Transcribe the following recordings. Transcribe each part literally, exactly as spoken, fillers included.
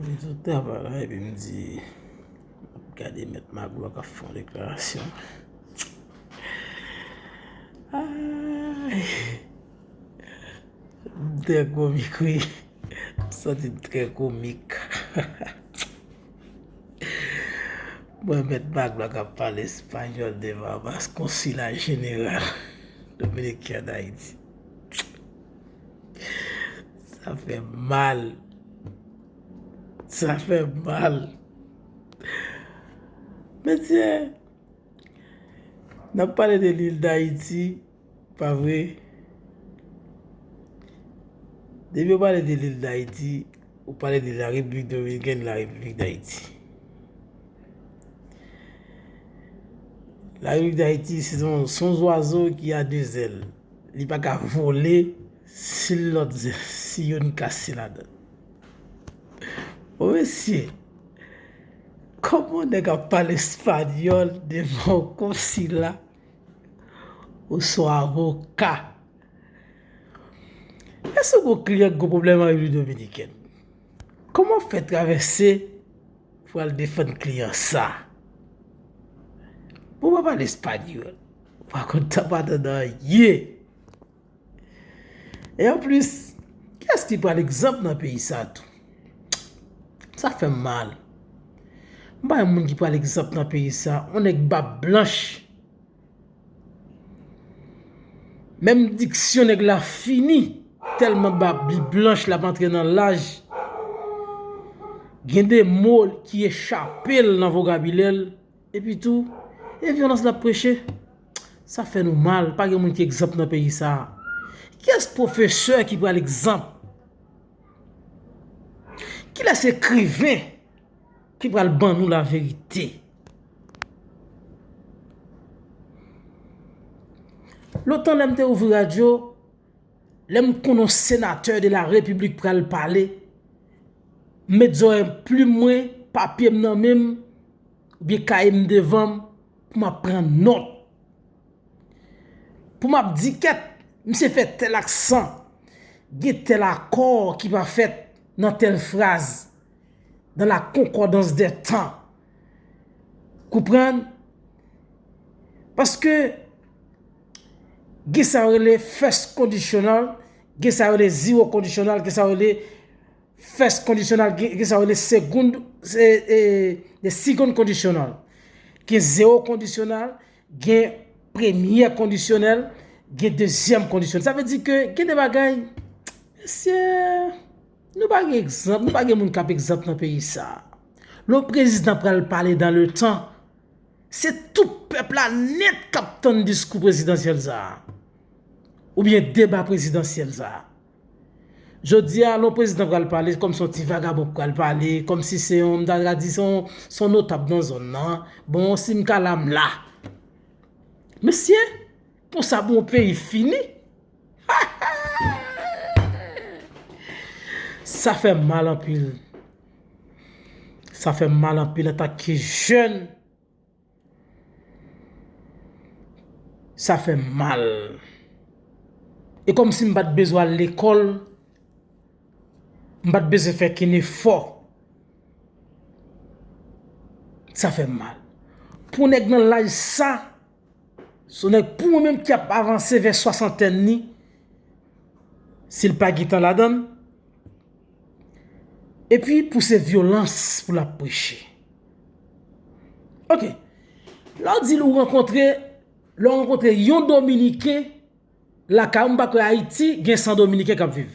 Mwen sot travay la, epi m di, m ap gade Mèt Maglo k ap fè yon deklarasyon. Ay! M trè komik, wi. M santi m trè komik. Mwen, Mèt Maglo k ap pale espanyòl devan mas konsila jeneral dominiken an Ayiti. Sa fè mal. Sa fè mal. Mesye, n ap pale de lil Dayiti, pa vre? Depi w pale de lil Dayiti, ou pale de la Repiblik Dominikèn, la Repiblik Dayiti. La Repiblik Dayiti, se yon, se yon zwazo ki a de zèl. Li pa ka vole si lòt zèl, si youn kase ladan. Bon, mesye, kòman nèg ap pale espanyòl devan yon konsila oswa avoka? Èske w gon kliyan ki gon pwoblèm an Repiblik Dominikèn? Kòman w fè travèse pou al defann kliyan sa? Bon, w pa pale espanyòl. Ou pa konn, w pa konn anyen. E anplis, kiyès ki pral egzanp nan peyi sa tou? Sa fè m mal. M pa yon moun ki pral egzanp nan peyi sa. Yon nèg bab blanch. Menm diksyon nèg la fini, tèlman bab li blanch, l ap antre nan laj. Gen de mo ki echape l nan vokabilè l. Epi tou, e vyolans l ap preche. Sa fè nou mal, pa gen moun ki egzanp nan peyi sa a. Kiyès pwofesè ki pral egzanp? Kilès ekriven ki pral ban nou laverite? Lontan, lè m te ouvri radyo, lè m konn yon senatè de la repiblik pral pale, m met zòrèy m, plim mwen, papye m nan men m, oubyen kaye m devan m, pou m ap pran nòt. Pou m ap di, kèt, misye fè tèl aksan, gen tèl akò ki pa fèt nan tèl fraz, dans la concordance des temps. Konprann? Paske gen sa yo rele first conditional, gen sa yo rele zero conditional, gen sa yo rele first conditional, gen, gen sa yo rele second, e, e, the second conditional. Gen zero conditional, gen premyè kondisyonèl, gen dezyèm kondisyonèl. Sa vle di ke gen de bagay, mesye, nou pa gen egzanp, nou pa gen moun k ap egzanp nan peyi sa. Lè yon prezidan pral pale dans le temps, se tout pèp la nèt k ap tann diskou prezidansyèl sa a, oubyen deba prezidansyèl sa a. Jodi a, lè yon prezidan pral pale, kòmsi yon ti vagabon pral pale, kòmsi se yon, m ta ka di, se yon, se yon notab nan zòn nan. Bon, si m ka la, m la. Mesye, konsa pou yon peyi fini? Sa fè m mal anpil. Sa fè m mal anpil antanke jèn. Sa fè m mal. E kòmsi m pa t bezwen al lekòl, m pa t bezwen fè kenn efò. Sa fè m mal. Pou nèg nan laj sa, se nèg pou mwen menm ki ap avanse vè swasantèn li, si l pa gen tan ladan l, epi pou se vyolans pou l ap preche. Ok. Lè w di l ou rankontre, lè w rankontre yon Dominiken lakay ou, m pa kwè Ayiti gen san Dominiken k ap viv.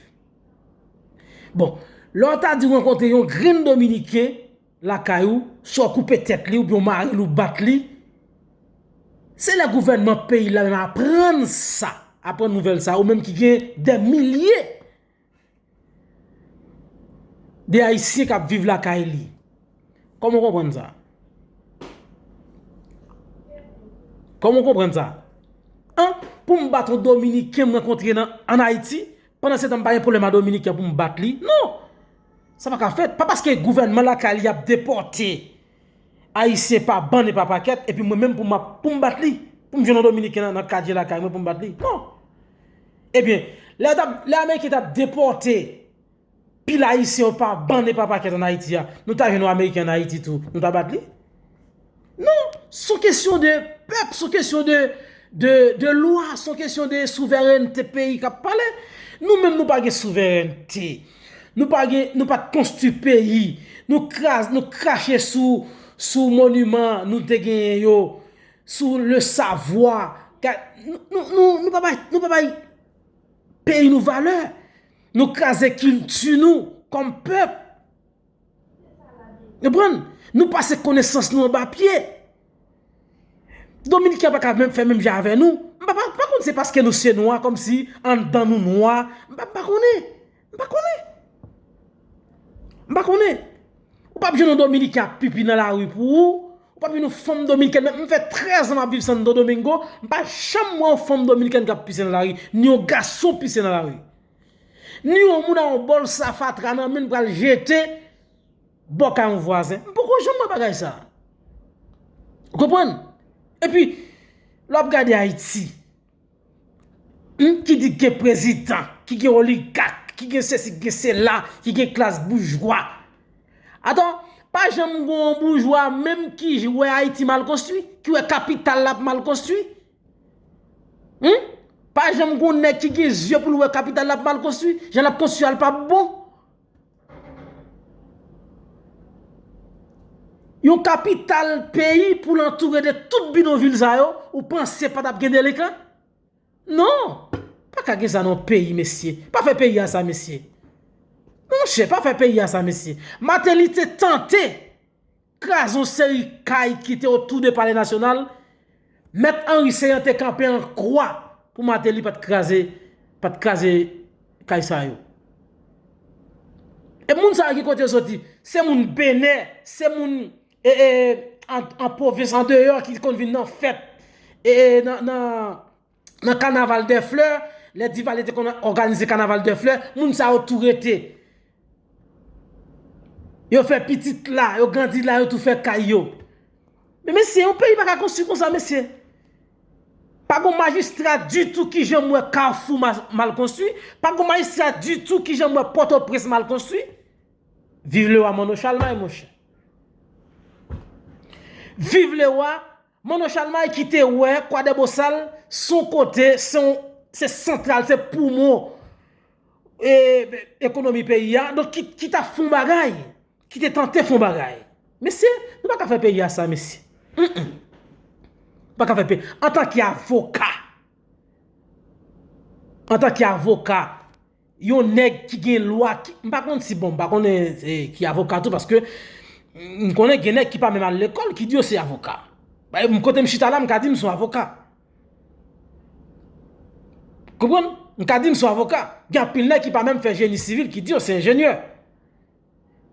Bon, lè w ta di w rankontre yon grenn Dominiken lakay ou, swa w koupe tèt li, oubyen w mare l, ou bat li, se lè gouvènman peyi la menm aprann sa, aprann nouvèl sa, ou menm ki gen dè milye de Ayisyen k ap viv lakay li. Kòman w konprann sa? Kòman w konprann sa? An, pou m bat yon Dominiken m rankontre nan, ann Ayiti, pandan se tan m pa gen pwoblèm a Dominiken pou m bat li? Non! Sa pa ka fèt. Pa paske gouvènman lakay li ap depòte Ayisyen pa bann e pa pakèt, epi mwen menm pou m ap, pou m bat li, pou m jwenn yon Dominiken nan, nan katye lakay mwen pou m bat li. Non. Ebyen, lè t ap, lè Ameriken t ap depòte pil Ayisyen yo pa bann e pa pakèt ann Ayiti a, nou ta jwenn yon Ameriken ann Ayiti tou, nou ta bat li? Non, se yon kesyon de pèp, se yon kesyon de, de, de lwa, se yon kesyon de souverènte peyi k ap pale. Nou menm, nou pa gen souverènte. Nou pa gen, nou pa t konstwi peyi. Nou kraz, nou krache sou, sou moniman nou te genyen yo, sou le savwa. Ka-, nou, nou, nou, nou pa bay, nou pa bay peyi nou valè. Nou kraze kilti nou kòm pèp. Konprann? Nou pase konesans nou anba pye. Dominiken pa ka menm fè menm jan avè nou. M pa, pa, pa konn se paske nou se nwa, kòmsi anndan nou nwa. M pa, m pa konnen. M pa konnen. M pa konnen. Ou p ap jwenn yon Dominiken ap pipi nan lari pou ou. Ou p ap jwenn yon fanm dominikèn. Men m fè trèz an m ap viv Santo Domingo. M pa janm wè yon fanm dominikèn k ap pise nan lari. Ni yon gason pise nan lari. Ni yon moun a yon bòl sa fatra nan men l pral jete bò kay yon vwazen. M poko janm wè bagay sa. Ou konprann? Epi, lè w ap gade Ayiti, hmm, ki di gen prezidan, ki gen oligak, ki gen sesi, ki gen sela, ki gen klas boujwa. Atann, pa janm gen yon boujwa menm ki wè Ayiti mal konstwi, ki wè kapital la ap mal konstwi. Hmm? Pa janm gen yon nèg ki gen zye pou l wè kapital la ap mal konstwi, jan l ap konstwi a l p ap bon. Yon kapital peyi pou l antoure de tout bidonvil sa yo, ou panse pa t ap gen delenkan? Non! Pa ka gen sa nan yon peyi, mesye. Pa fè peyi a sa, mesye. Non, monchè, pa fè peyi a sa, mesye. Martelly te tante kraze yon seri kay ki te otou de Palè Nasyonal. Mèt Henry Céant te kanpe an kwa pou Martelly pa t kraze, pa t kraze kay sa yo. E moun sa yo ki kote yo soti? Se moun Benè, se moun, e, e, an, an pwovens, andeyò, ki konn vin nan fèt, e, e, nan, nan, nan Kanaval dè Flè, lè Divalye te konn òganize Kanaval dè Flè, moun sa yo tou rete. Yo fè pitit la, yo grandi la, yo tou fè kay yo. Men mesye, yon peyi pa ka konstwi konsa, mesye. Pa gon majistra ditou ki janm wè Kafou ma-, mal konstwi, pa gon majistra ditou ki janm wè Pòtoprens mal konstwi. Viv lewa Manno Chalmay, monchè. Viv lewa Manno Chalmay ki te wè Kwadèbosal se yon kote, se yon, se santral, se poumon, e, ekonomi peyi a. Donk, ki, ki t ap fè yon bagay, ki te tante fè yon bagay. Mesye, nou pa ka fè peyi a sa, mesye. Mm, mm. Pa ka fè peyi. Antanke avoka, antanke avoka, yon nèg ki gen lwa, ki, m pa konn si, bon, m pa konnen, e, ki avoka tou, paske m konnen gen nèg ki pa menm al lekòl, ki di yo se avoka. Ba, m, kote m chita la, m ka di m se yon avoka. Konprann? M ka di m se yon avoka. Gen anpil nèg ki pa menm fè jeni sivil, ki di yo se enjenyè.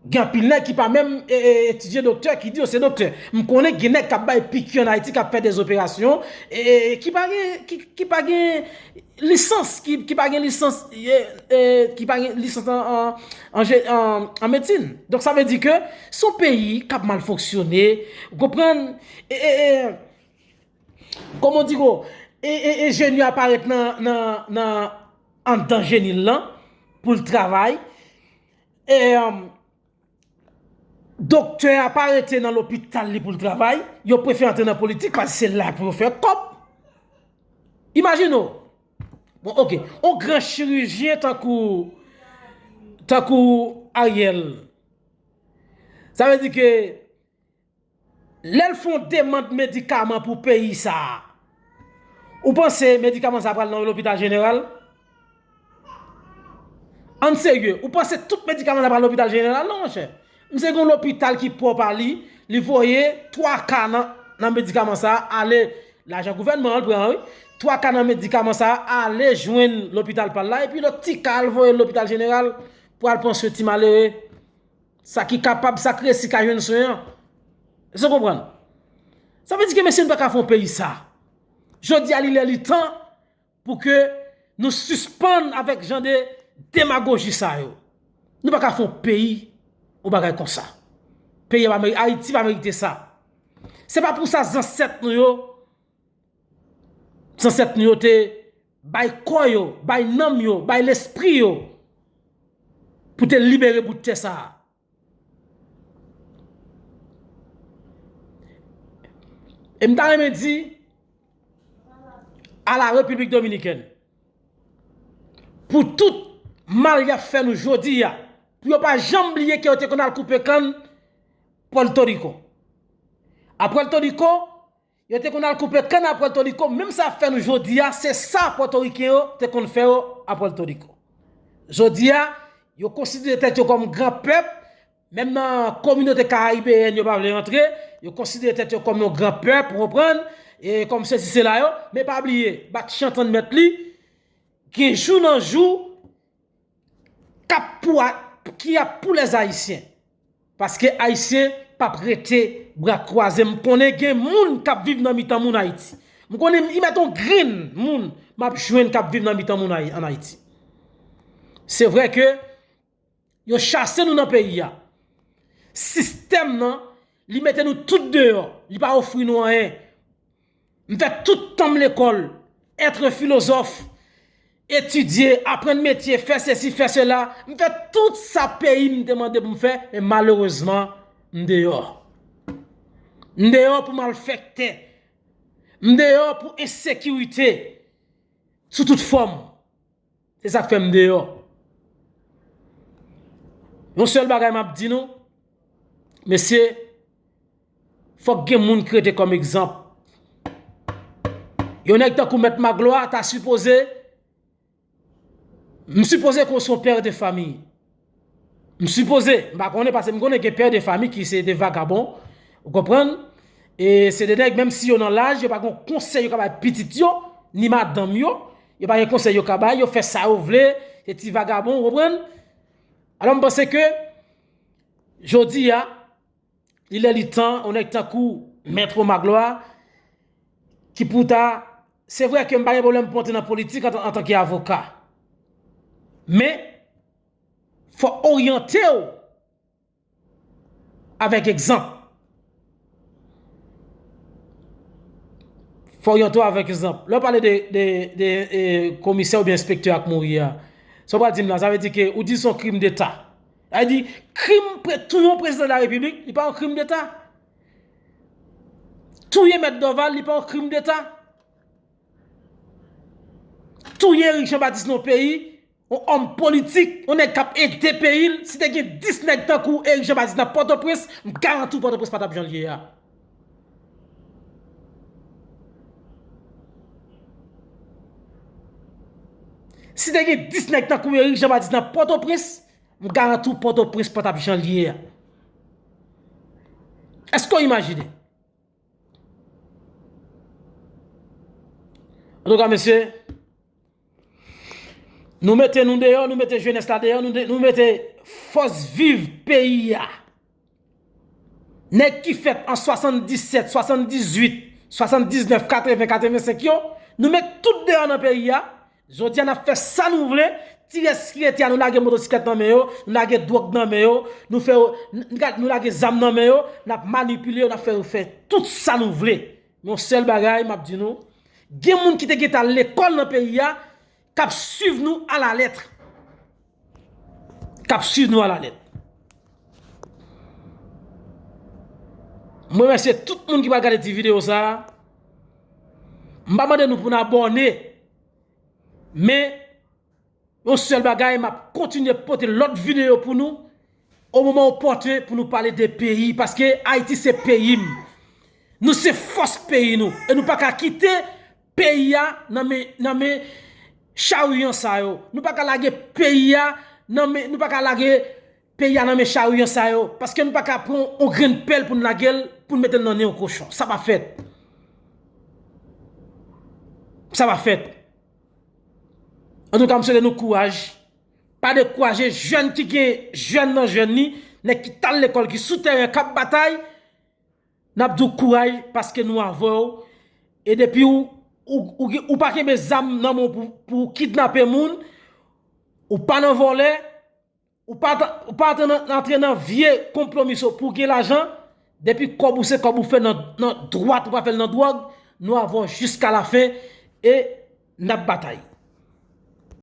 Gen anpil nèg ki pa menm, e, e, etidye doktè, ki di yo se doktè. M konnen gen nèg k ap bay piki ann Ayiti, k ap fè de zoperasyon, e, e, ki pa gen, ki, ki pa gen lisans, ki, ki pa gen lisans, e, e, ki pa gen lisans an, an, an je-, an, an medsin. Donk, sa vle di ke se yon peyi k ap mal fonksyone, ou konprann? E, e, e, kòman di ko, e, e, enjenyè a parèt nan, nan, nan, anndan jeni l lan pou l travay. E, um, doktè a pa rete nan lopital li pou l travay, yo prefere antre nan politik paske se la pou yo fè kòb. Imajine w. Bon, oke. Yon gran chirijyen tankou, tankou Ariel. Sa vle di ke lè l fè yon demann medikaman pou peyi sa a, ou panse medikaman sa a pral nan lopital jeneral? Ann serye, ou panse tout medikaman sa a pral lopital jeneral? Non, monchè. Misye gen yon lopital ki pwòp a li, li voye twa ka nan, nan medikaman sa a ale, lajan gouvènman an l pran, wi. Twa ka nan medikaman sa a ale jwenn lopital pa l la, epi lòt ti ka a l voye l lopital jeneral pou al pran swen ti malere. Sa ki kapab, sa k resi ka jwenn swen an. Èske w konprann? Sa vle di ke, mesye, nou pa ka fè yon peyi sa. Jodi a, li lè, li tan pou ke nou sispann avèk jan de demagoji sa yo. Nou pa ka fè yon peyi, yon bagay konsa. Peyi a pa meri-, Ayiti pa merite sa. Se pa pou sa zansèt nou yo, zansèt nou yo te bay kò yo, bay nanm yo, bay lespri yo pou te libere bout tè sa a. E m ta renmen di a la Repiblik Dominikèn, pou tout mal y ap fè nou jodi a, pou yo pa janm bliye ke yo te konn al koupe kann Pòtoriko. A Pòtoriko, yo te konn al koupe kann a Pòtoriko, menm sa ap fè nou jodi a, se sa pòtoriken yo te konn fè yo a Pòtoriko. Jodi a, yo konsidere tèt yo kòm gran pèp, menm nan kominote karayibeyèn yo pa vle rantre, yo konsidere tèt yo kòm yon gran pèp, ou konprann, e kòm sesi sela yo, men pa bliye, bat chan tann mèt li, gen jou nan jou, k ap pou a, ki ap pou lèzayisyen. Paske Ayisyen p ap rete bra kwaze. M konnen gen moun k ap viv nan mitan moun Ayiti. M konnen m, i mèt yon grenn moun m ap jwenn k ap viv nan mitan moun Ayi-, ann Ayiti. Se vre ke yo chase nou nan peyi a. Sistèm nan, li mete nou tout deyò. Li pa ofri nou anyen. M fè tout tan m lekòl, être un philosophe, etidye, aprann metye, fè sesi, fè sela. M fè tout sa peyi m te mande pou m fè, men malerezman, m deyò. M deyò pou malfektè. M deyò pou ensekirite sou tout fòm. Se sa k fè m deyò. Yon sèl bagay m ap di nou, mesye, fòk gen moun ki rete kòm egzanp. Yon nèg tankou Mèt Magloire ta sipoze, m sipoze ke w se yon pè de fami. M sipoze, m pa konnen, paske m konnen gen pè de fami ki se de vagabon, ou konprann? E se de nèg, menm si yo nan laj, yo pa gen konsèy yo ka bay pitit yo, ni madanm yo, yo pa gen konsèy yo ka bay, yo fè sa yo vle, se ti vagabon, ou konprann? Alò, m panse ke, jodi a, li lè li tan, yon nèg tankou Mèt Magloire, ki pou ta, se vre ke m pa gen pwoblèm pou antre nan politik antan, antanke avoka. Men, fò oryante w avèk egzanp. Fò oryante w avèk egzanp. Lè w pale de, de, de, e, komisè oubyen enspektè a k mouri a, sa w pral di m la, sa vle di ke ou di se yon krim deta. Sa vle di, krim pre-, touye yon prezidan de la repiblik, li pa yon krim deta. Touye Mèt Dorval, li pa yon krim deta. Touye Eric Jean Baptiste nan yon peyi, yon òm politik, yon nèg k ap ede peyi l, si te gen dis nèg tankou Eric Jean Baptiste nan Pòtoprens, m garanti w Pòtoprens pa t ap jan l ye a. Si te gen dis nèg tankou Eric Jean Baptiste nan Pòtoprens, m garanti w Pòtoprens pa t ap jan l ye a. Èske w imajine? Antouka, mesye, nou mete nou deyò, nou mete jenès la deyò, nou de-, nou mete fòs viv peyi a. Nèg ki fèt an swasanndisèt, swasanndizuit, swasanndiznèf, katreven, katrevensenk yo, nou met tout deyò nan peyi a. Jodi a, n ap fè sa nou vle. Ti rès ki rete a, nou lage motosiklèt nan men yo, nou lage dwòg nan men yo, nou fè yo, n-, n-, nou lage zam nan men yo, n ap manipile yo, n ap fè yo fè tout sa nou vle. Men yon sèl bagay, m ap di nou, gen moun ki te gentan lekòl nan peyi a, k ap swiv nou alalèt. K ap swiv nou alalèt. Mwen remèsye tout moun ki pral gade ti videyo sa a. M pa mande nou pou n abòne, men yon sèl bagay, m ap kontinye pote lòt videyo pou nou, o moman opòten pou nou pale de peyi, paske Ayiti se peyi m. Nou se fòs peyi nou, e nou pa ka kite peyi a nan men, nan men chariyan sa yo. Nou pa ka lage peyi a nan men, nou pa ka lage peyi a nan men chariyan sa yo, paske nou pa ka pran yon grenn pèl pou n lage l, pou n mete l nan nen yon kochon. Sa pa fèt. Sa pa fèt. Antouka, m swete nou kouraj. Pa dekouraje, jèn ki gen jèn nan jèn li, nèg ki t al lekòl, ki sou tèren, k ap batay, n ap di w kouraj paske nou avè w. E depi w, ou, ou, ou pa kenbe zam nan men w pou, pou w kidnape moun, ou pa nan vòlè, ou pa, ou pa antre nan, antre nan vye konplo miso pou w gen lajan, depi kòb ou se kòb ou fè nan, nan dwat, ou pa fè l nan dwòg, nou avè w jiska lafen e n ap batay.